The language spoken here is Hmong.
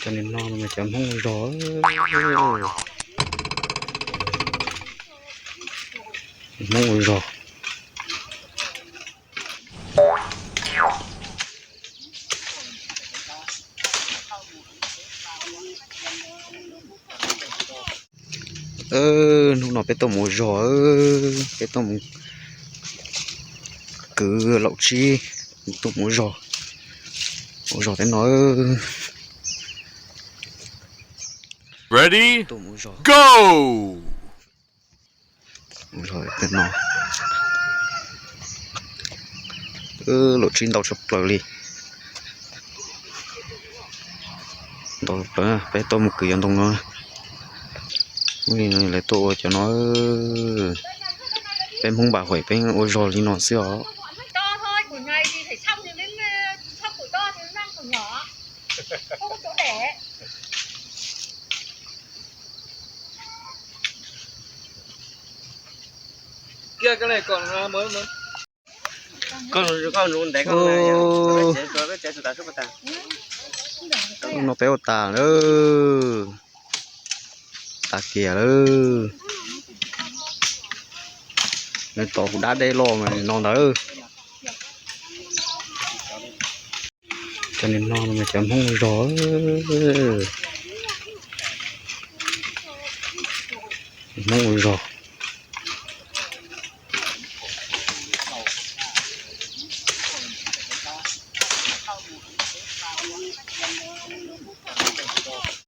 Cov niag no mas cov Hmoob ua zog. Hmoob ua zog. Hnub no peb tuaj mus ua zog, peb tuaj mus kwv laum tsib, tuaj mus ua zog, ua zog tej no. Ready, go! Ua zog tej no. Laum tsib ntau tshaj plaws li. Ntau plaws, peb tuaj mus kwv cov ntoo no. Ub, li no lawv tuaj ua cov no. Peb Hmoob Npam Huam peb ua zog li no xwb os. Hnub no peb ua tas lawm, tas kiag lawm. Nws tau kuv dab dej loj mas no ntawd. Cov niag no mas cov Hmoob ua zog, Hmoob ua zog.